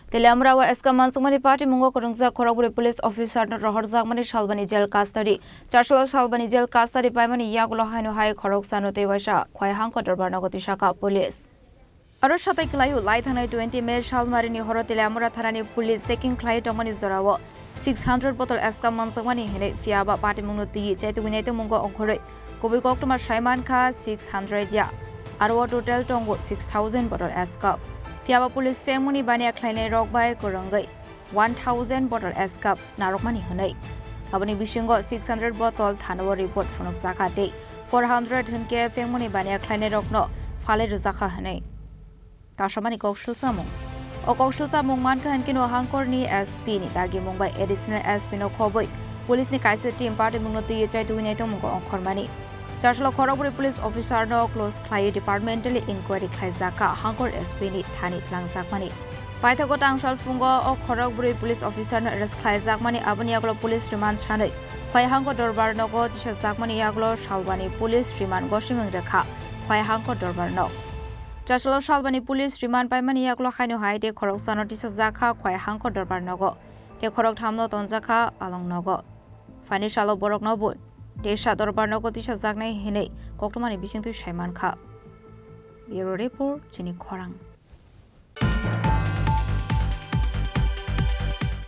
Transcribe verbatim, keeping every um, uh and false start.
Teliamura o S K mansukmani patimungo kwrwngjak khorokbrwi police officer no rohorjakmani salbani jail custody. Charsalo salbani jail custody paimani yagulo haino hai khoroksano tei waisa Khwaihangko dorbar nogo tisaka police. Aro satai kwlaio lai thangnai twenty May salmarini horo Teliamura thanani police checking khlai tongmani jorao six hundred bottle S K mansukmani hinwi phiyaba patimungno twi chaitugwi naitongmungo ongkhorwi kubui koktwma saimankha six hundred ya. Aro o total tongo six thousand bottle S K. Phiyaba police phengmungni baniya khlainai rok bai kwrwngwi one thousand bottle S K narwkmani hwnwi. Aboni bisingo six hundred bottle thanao report phunukjakha tei four hundred hwnkhe phengmungni baniya khlainai rokno phalwi rwjakha hwnwi. Kasamani kok susamung. O kok susamung mankha hwnkhe no hangkorni S P ni dagimung bai additional S P no khobwi police ni kaisa team patimungno twi chaitugwi naitongmungo ongkhormani. Charsalo khorokbrwi police officer no close khlaiwi departmentally inquiry khlaijakha hangkor S P ni thani tlangjakmani. Paithago tangsal phungo o khorokbrwi police officer no arrest khlaijakmani, aboni yagulo police remand sanwi Khwaihangko dorbar nogo tisajakmani yagulo salbani police remand gosimung rekha Khwaihangko dorbar nog. Charsalo salbani police remand paimani yagulo haino hai tei khoroksano tisajakha Khwaihangko dorbar nogo tei khorokthamno tonjakha Along nogo. Phani salo borokno bo tesa dorbar nogo tisajaknai hinwi koktwmani bisingtwi saimankha. Bureau Report, chini khorang.